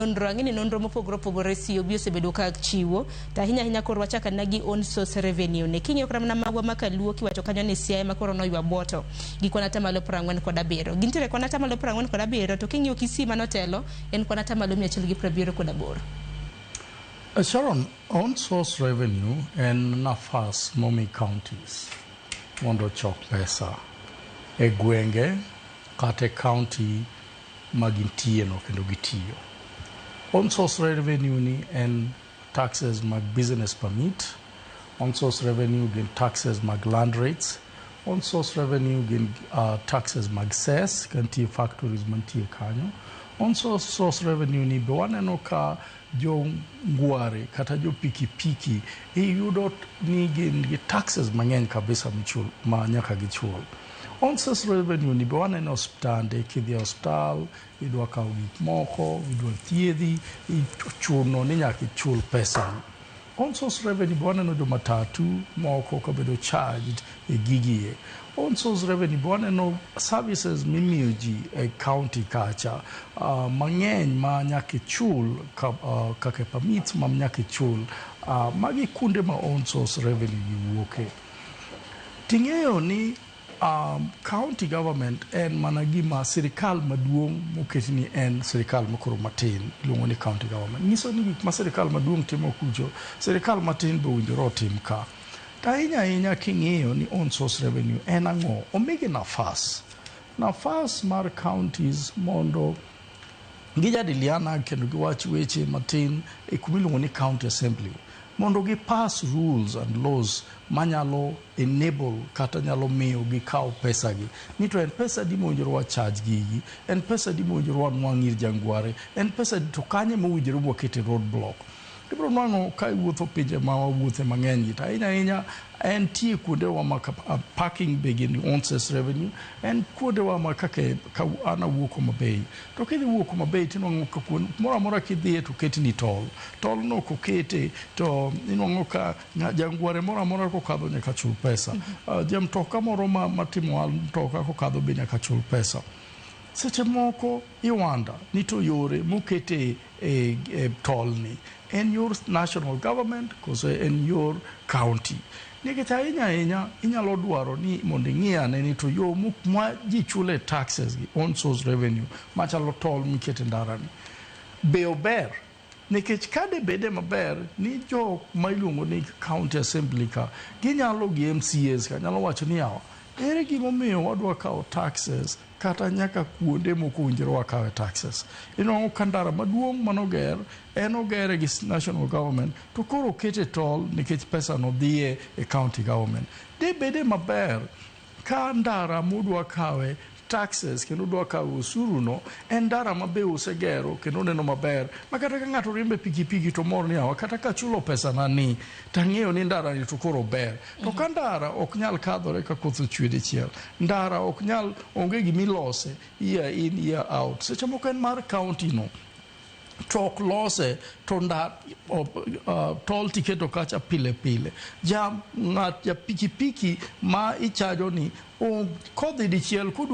Nonro ang'e ni nonro mopogore opogore COB osebedo ka chiwo to ahinya ahinya koro wachak ana gi own source revenue ne king'iyo kata mana magwa ma kaluo kiwacho kanyo ni Siaya ma koro noywa boto gi kwan 47%. Gintiere kwan 47% to king'iyo Kisii manotelo en kwan 178%. Sharon, own source revenue en nafas momi counties mondo ochok pesa e gwenge kata e county ma gintie no kendo gitiyo. Own source revenue ni en taxes mag business permit, own source revenue gin taxes mag land rates, own source revenue gin taxes mag cess ka nitie factories mantie kanyo. Own source revenue ni be waneno ka jo ngware kata jo pikipiki iyudo ni gin gi taxes mang'eny kabisa michul ma nyaka gichul. Own source revenue ni be waneno osiptande, kidhi e osiptal idwa kawo gik moko, idwa thiedhi, ichuno ni nyaka ichul pesa ni. Own source revenue be waneno jo matatu moko kabedo charged e gigi e. Own source revenue be waneno services mimiyo ji e county kacha mang'eny ma nyaka ichul ka, kaka permits ma nyaka ichul. Magi kuonde ma own source revenue gi wuoke. Ting'eyo ni county government en mana gima sirikal maduong' moket ni en sirikal makoro matin iluongo ni county government. Nyiso ni gik ma sirikal maduong' timo kucho, sirikal matin be owinjore otim ka. To ahinya ahinya king'iyo ni own source revenue en ang'o, omigi nafas. Nafas mar counties mondo gijadiliana kendo giwach weche matin e kuma iluongo ni county assembly mondo gi pass rules and laws manyalo enable kata nyalo miyo gikaw pesa gi ni to en pesa adi mowinjore wa charge gigi, en pesa adi mowinjore wanwang' ir jangware, en pesa adi to kanye mowinjore wakete road block. Ibiro nwang'o ka iwuotho pinje ma wawuothe mang'eny gi to ahinya ahinya entie kuondewa ma parking be gin own source revenue, en kuondewa ma kaka ka an awuok Homa Bay to kidhi wuok Homa Bay tinwang'o ka kumoro amora kidhiye to oketni toll. Toll no kokete to inwang'o ka jangware moro amora kokadho nyaka chul pesa. Ja mtoka moro matimo ohala mtoka kokadho be nyaka chul pesa. Seche moko iwanda ni to yore mokete e toll ni en yor national government koso en yor county. Nikech ahinya ahinya inyalo dwaro ni mondo ing'i ane ni to yo ma ji chule taxes gi own source revenue machalo toll mikete ndara ni be ober. Nikech ka de bede maber ni jok ma iluongo ni county assembly ka ginyalo gi MCAs ka nyalo wacho ni yawa ere gimomiyo wadwa kawo taxes kata nyaka kuonde mok owinjore wakawe taxes. Inwang'o ka ndara maduong' manoger en ogere gi national government to koro okete toll nikech pesa no dhiye e county government. De bede maber ka ndara mudwa kawe taxes kendo udwa kawo osuru no en ndara ma be usegero kendo neno maber ma kata ka ng'ato riembe pikipiki to mor ni yawa kata kachulo pesa na ni tang'eyo ni ndara ni to koro ber. To ka ndara ok nyal kadhore ka koth ochwe dichiel, ndara ok nyal onge gimilose year in year out, seche moko en mar county no to ok lose to nda toll tiketo kacha pile pile. Ja ng'at ja pikipiki ma ichajo ni kodhi dichiel kodu